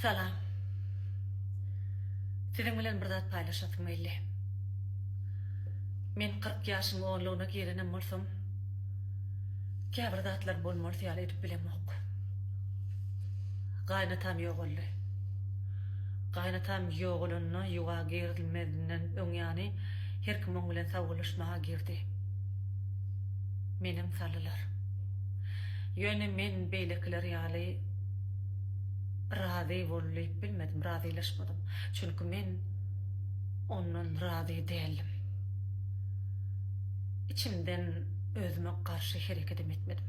Salam. Siziň bilen bir zat paýlaşasym geldi. Men 40 ýaşyň onlugyna girenem bolsam, käbir zatlary bolmalysy ýaly edip bilemok. Gaýynatam ýogaldy. Gaýynatam ýogalanda ýuwa girilmezinden öň ýany her kim oň bilen sagbollaşmaga girdi. Menem saldylar. Ýöne men beýlekiler ýaly razy bol diýip bilmedim, razylaşmadym. Çünki men ondan razy däldim. Içimden özüme garşy herekedem etmedim.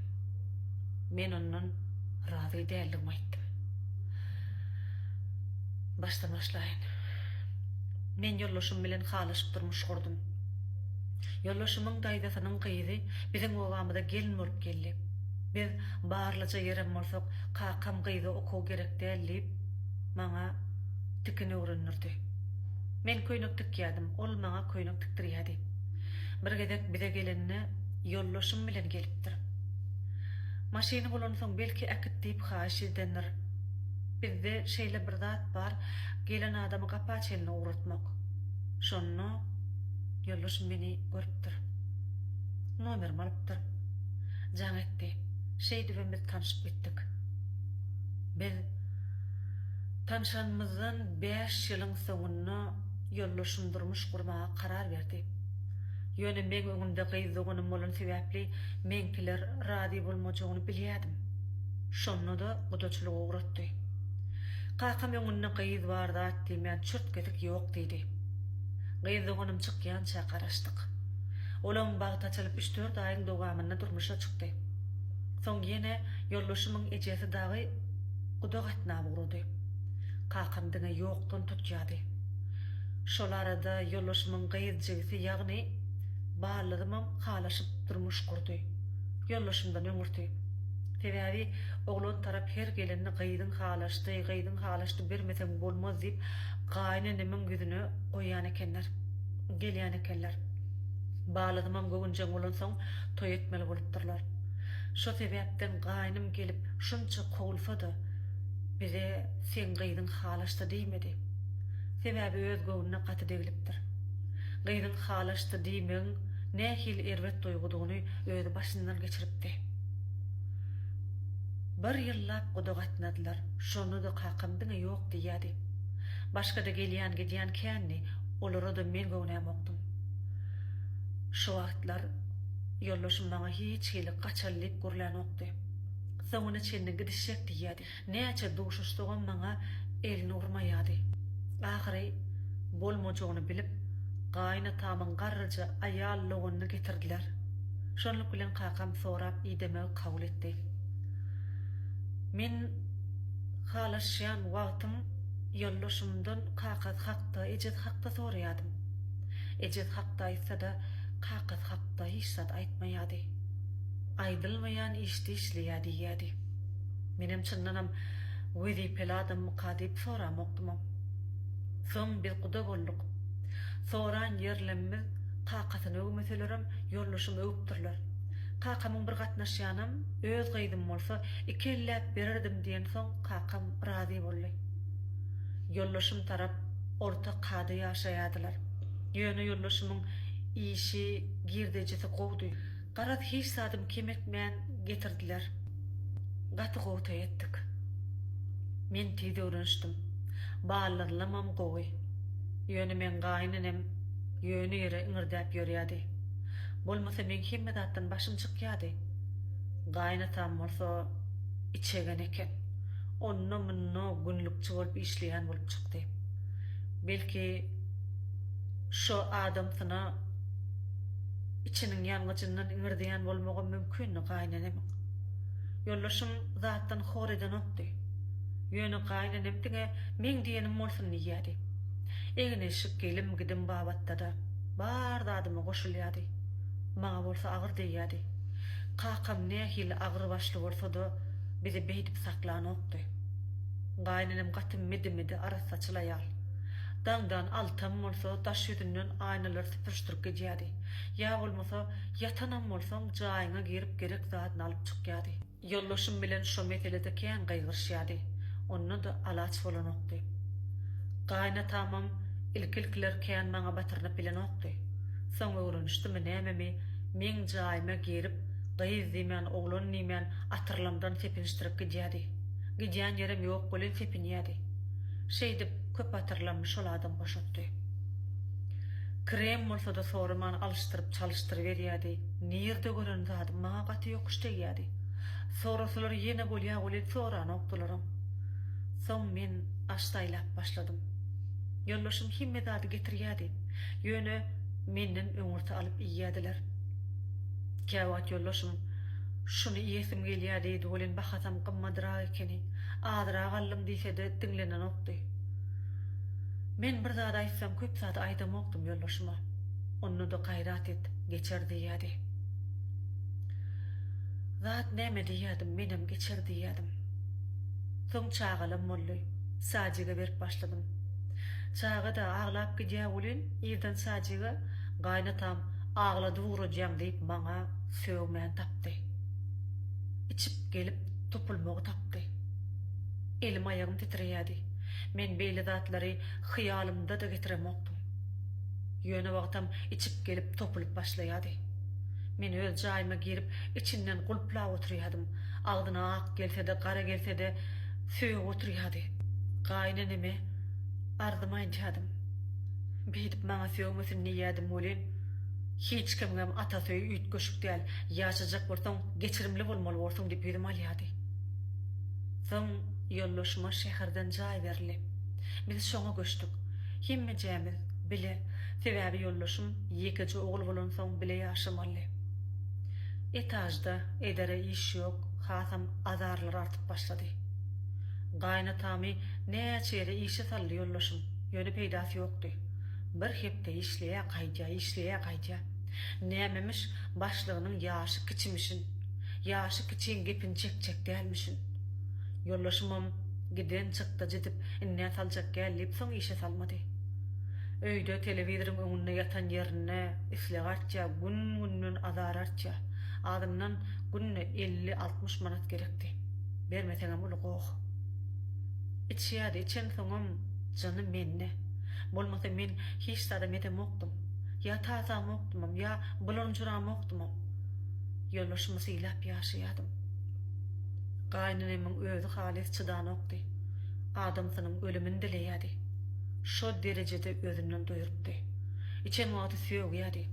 Men ondan razy däldigimi aýtdym. Başdan başlaýyn. Men ýoldaşym bilen halaşyp durmuş gurdum. Ýoldaşymyň daýzasynyň gyzy biziň obamyza gelin bolup geldi. Biz barlyja ýerem bolsak, kakam gyza okuw gerek däl diýip, maňa tikin öwrendirdi. Men köýnek tikýädim, ol maňa köýnek tikdirýädi. Bir gezek bize gelende ýoldaşym bilen gelipdir. Maşyny bolansoň belki äkit diýip haýyş edendir. Bizde şeýle bir zat bar, gelen adamy gapa çenli ugratmak. Şonda ýoldaşym meni görüpdir. Nomerimi alypdyr. Jaň etdi. Şeýdibem biz tanşyp gitdik. Biz tanşanymyzdan bäş ýylyň soňunda ýoldaşym durmuş gurmaga karar berdi. Ýöne meň öňümde gyz doganym bolan sebäpli meňkiler razy bolmajagyny bilýädim. Şonda-da gudaçylyga ugratdy. Kakam öňünde gyz bar zat diýmän çürt-kesik ýok diýdi. Gyz doganym çykýança garaşdyk. Olam bagty açylyp üç-dört aýyň dowamynda durmuşa çykdy. Soň ýene ýoldaşymyň ejesi dagy guda gatnap ugrady. Kakam diňe ýokdan tutýady. Şol arada ýoldaşymyň gyz jigisi ýagny ballyzymam halaşyp durmuş gurdy. Ýoldaşymdan öňürti. Sebäbi oglan tarap her gelende gyzyň halaşdy, gyzyň halaşdy bermeseň bolmaz diýip gaýynenemiň ýüzüne goýýan ekenler. Gelýän ekenler. Ballyzymam göwünjeň bolansoň toý etmeli bolupdyrlar. Şo sebäpden gaýnym gelip şunça kowulsa-da, bize seň gyzyň halaşdy diýmedi. Sebäbi öz göwnüne gaty degilipdir. Gyzyň halaşdy diýmegiň nähili erbet duýgudygyny özi başyndan geçiripdi. Bir ýyllap guda gatnadylar, şonda-da kakam diňe ýok diýýädi. Başga-da gelýän-gidýän kändi, olara-da men göwnämokdym. Şo wagtlar ýoldaşym maňa hiç hili gaçaly diýip gürlänokdy. Soňuna çenli gidişjek diýýädi. Näçe duşuşsagam maňa elini urmaýady. Ahyry bolmajagyny bilip, gaýynatamyň garryja aýal doganyny getirdiler. Şonluk bilen kakam sorap idemegi kabul etdi. Men halaşýan wagtym ýoldaşymdan kakasy hakda, ejesi hakda soraýadym. Ejesi hakda aýtsa-da, kakasy hakda hiç zat aýtmaýady. Aýdylmaýan işde işleýä diýýädi. Menem çyndanam wezipeli adammyka diýip soramokdymam. Soň biz guda bolduk. Soran ýerlemmiz kakasyny öwmeselerem, ýoldaşymy öwüpdirler. Kakamyň bir gatnaşýanam öz gyzym bolsa, iki elläp bererdim diýensoň kakam razy boldy. Ýoldaşym tarap orta kada ýaşaýardylar. Ýöne ýoldaşymyň işi, girdejisi gowudy. Garaz hiç zadym kem etmän getirdiler. Gaty gowy toý etdik. Men tiz öwrenişdim. Ballyzlamam gowy. Ýöne meň gaýynenem ýöne ýere iňirdäp ýörýädi. Bolmasa meň hemme zatdan başym çykýady. Gaýynatam bolsa içegen eken. Onda-munda günlükçi bolup işleýän bolup çykdy. Belki şo adamsyna içiniň ýangyjyndan iňirdeýän bolmagam mümkindi gaýynenemiň. Ýoldaşym zatdan hor edenokdy. Ýöne gaýynenem diňe meň diýenim bolsun diýýädi. Egin-eşik, gelim-gidim babatda-da bar zadyma goşulýady. Maňa bolsa agyr degýädi. Kakam nähili agyr başly bolsa-da bizi beýdip saklanokdy. Gaýynenem gaty midi-midi arassaçyl aýal. Daňdan altam bolsa daş ýüzünden aýnalary süpürişdirip gidýärdi. Ýa bolmasa ýatanam bolsaň jaýyňa girip gerek zadyny alyp çykýardy. Ýoldaşym bilen şo meselede kän gygyryşýardy. Onda-da alaç bolanokdy. Gaýynatamam ilki-ilkiler kän maňa batyrnyp bilenokdy. Soň öwrenişdimi nämemi, meň jaýyma girip, gyz diýmän, oglan diýmän atyrlamdan sepinişdirip gidýädi. Gidýän ýerem ýok welin sepinýädi. Şeýdip, köp atyrlamyny şol adam boşatdy. Krem bolsa-da soraman alyşdyryp çalyşdyryberýädi. Nirde gören zadym maňa gaty ýokuş degýädi. Sorasalar ýene bolýa welin soranokdylaram. Soň men aş saýlap başladym. Ýoldaşym hemme zady getirýädi. Ýöne menden öňürti alyp iýýädiler. Käwagt ýoldaşym Şuny iýesim gelýä diýdi welin bahasam gymmadrak ekeni. Azrak aldym diýsede diňlenenokdy. Men bir zat aýtsam köp zat aýdamokdym ýoldaşyma. Onda-da gaýrat et, geçer diýýädi. Zat näme diýýädim, menem geçer diýýädim. Soň çagalam boldy. Sadige berip başladym. Çaga-da aglap gidýä welin, irden Sadige, Gaýynatam, agladyp ugradýaň diýip maňa sögmän tapdy. Içip gelip topulmagy tapdy. Elim-aýagym titreýärdi. Men beýle zatlary hyýalymda-da getiremokdym. Ýöne wagtam içip gelip topulyp başlaýardy. Men öz jaýyma girip içinden gulplap oturýardym. Agzyna ak gelse-de, gara gelse-de sögüp oturýardy. Gaýyneneme arzymy aýdýardym. Beýdip maňa sögmesin diýýärdim welin, hiç kimiňem atasy öýi üýtgeşik däl, ýaşajak bolsaň geçirimli bolmaly borsuň diýip ýüzümi alýardy. Soň ýoldaşyma şäherden jaý berildi. Biz şoňa göçdük. Hemmejämiz bile, sebäbi ýoldaşym ýekeje ogul bolansoň bile ýaşamaly. Etažda edere iş ýok, hasam azarlar artyp başlady. Gaýynatamy näçe ýere işe saldy ýoldaşym, ýöne peýdasy ýokdy. Bir hepde işleýä gaýdýa, işleýä gaýdýa. Nämemiş, başlygynyň ýaşy kiçimişin. Ýaşy kiçiň gepini çekjek dälmişin. Ýoldaşymam giden çykdajy edip indä saljak gel diýip soň işe salmady. Öýde telewizoryň öňünde ýatan ýerinde isleg artýa, gün-günden azar artýa. Azyndan günde 50-60 manat gerekdi. Bermeseňem uly goh. Içýärdi, içensoňam jyny mende. Bolmasa men hiç zadam edemokdym. Ýa tasamokdymam, ýa bulanjyramokdymam. Ýoldaşymy sylap ýaşaýardym. Gaýynenemiň özi halys çydanokdy. Adamsynyň ölümini dileýärdi. Şo derejede özünden doýrupdy. Içen wagty sögýärdi.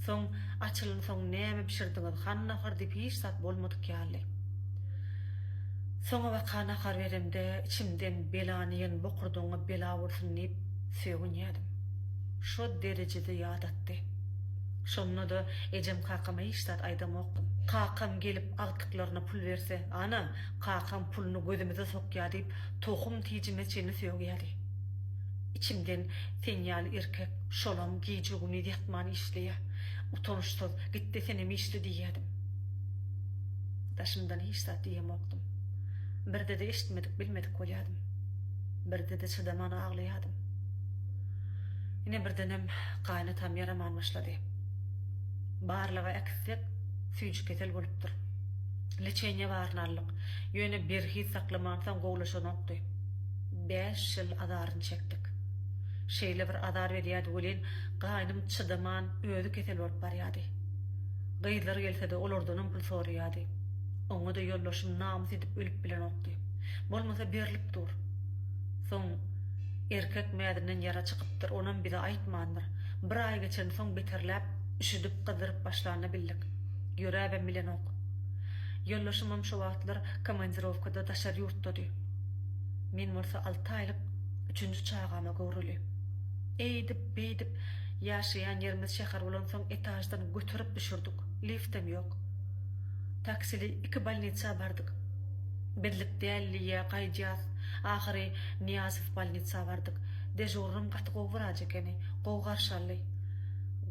Soň açylansoň näme bişirdiňiz, hany nahar diýip hiç zat bolmadyk ýaly. Soňabaka nahar beremde içimden belany iýen bokurdagyňa bela bolsun diýip sögünýärdim. Şo derejede ýadatdy. Şonda-da ejem-kakama hiç zat aýdamokdym. Kakam gelip agtyklaryna pul berse, ana, kakam puluny gözümize sokýar diýip, tohum tijime çenli sögýärdi. Içimden sen ýaly erkek şolam gije-gündiz ýatman işleýär. Utançsyz, git-de senem işle diýýärdim. Daşymdan hiç zat diýemokdym. Birde-de eşitmedik, bilmedik bolýardym. Birde-de çydaman aglaýardym. Ine birdenem gaýynatam ýaraman başlady. Barlaga äkitsek, süýji kesel bolupdyr. Leçeniýe baryny aldyk. Ýöne berhiz saklamansoň gowulaşanokdy. Bäş ýyl azaryny çekdik. Şeýle bir azar berýärdi welin, gaýnym çydaman özi kesel bolup barýardy. Gyzlar gelse-de olardanam pul soraýardy. Oňa-da ýoldaşym namys edip ölüp bilenokdy. Bolmasa berlip dur. Soň erkek mäzinden ýara çykypdyr, onam bize aýtmandyr. Bir aý geçensoň beterläp, üşüdip, gyzdyryp başlanyny bildik. Ýöräbem bilenok. Ýoldaşymam şo wagtlar komandirowkada daşary ýurtdady. Men bolsa alty aýlyk üçünji çagama göwreli. Eýdip-beýdip, ýaşaýan ýerimiz şäher bolansoň etaždan göterip düşürdik. Liftem ýok. Taksili iki bolnisa bardyk. Bizlik däl diýýä, gaýdýas. Ahyry Nyýazow bolnisa bardyk. Dežurnam gaty gowy wraç ekeni. Gowy garşy aldy.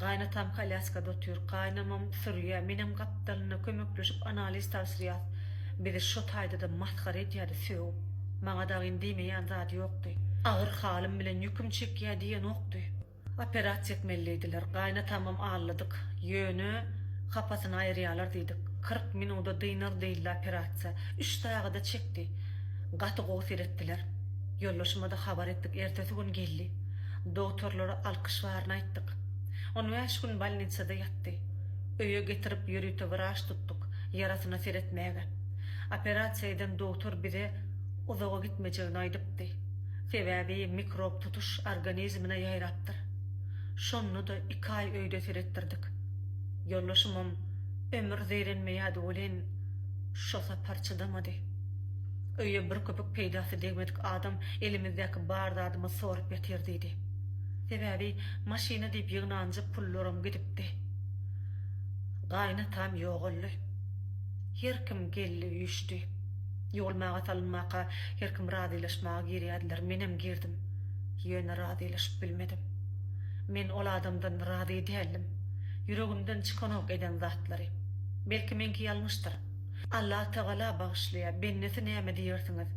Gaýynatam kolýaskada otyr. Gaýynamam sürýä, menem gapdalynda kömekleşip analiz tabşyrýas. Bizi şo taýda-da masgara edýärdi sögüp. Maňa dagyn diýmeýän zady ýokdy. Agyr halym bilen ýüküm çekýä diýenokdy. Operasiýa etmeli diýdiler. Gaýynatamam aldadyk. Ýöne hapasyny aýyrýalar diýdik. 40 minuda dynar diýildi operasiýa. Üç sagada çekdi. Gaty gowy seretdiler. Ýoldaşyma-da habar etdik, ertesi gün geldi. Dogtorlara alkyş baryny aýtdyk. On bäş gün bolnisada ýatdy. Öýe getirip ýörite wraç tutduk, ýarasyna seretmäge. Operasiýa eden dogtor bize uzaga gitmejegini aýdypdy. Sebäbi mikrob tutuş organizmine ýaýrapdyr. Şonda-da iki aý öýde seretdirdik. Ýoldaşymam ömür zeýrenmeýärdi welin, şo sapar çydamady. Öýe bir köpük peýdasy degmedik adam elimizdäki bar zadymyzy sorup ýatyr diýdi. Sebäbi maşyna diýip ýygnanja pullaram gidipdi. Gaýynatam ýogaldy. Her kim geldi üýşdi. Ýuwulmaga salynmaka her kim razylaşmaga girýärdiler, menem girdim. Ýöne razylaşyp bilmedim. Men ol adamdan razy däldim. Ýüregimden çykanok eden zatlary. Belki meňki ýalňyşdyr. Allatagala bagyşlaýar, bendesi näme diýersiňiz?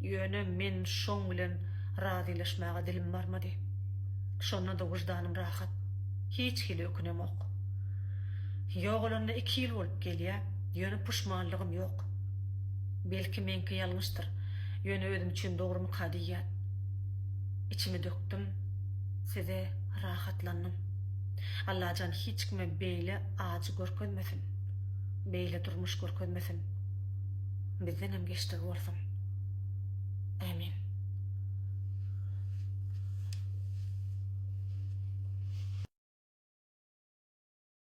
Ýöne men şoň bilen razylaşmaga dilim barmady. Şonda-da wyždanym rahat. Hiç hili ökünemok. Ýogalanyna iki ýyl bolup gelýä, ýöne puşmanlygym ýok. Belki meňki ýalňyşdyr, ýöne özüm üçin dogrumyka diýýän. Içimi dökdüm, size rahatlandym. Allajan hiç kime beýle ajy görkezmesin. Beýle durmuş görkezmesin. Bizdenem geçdigi bolsun. Ämin.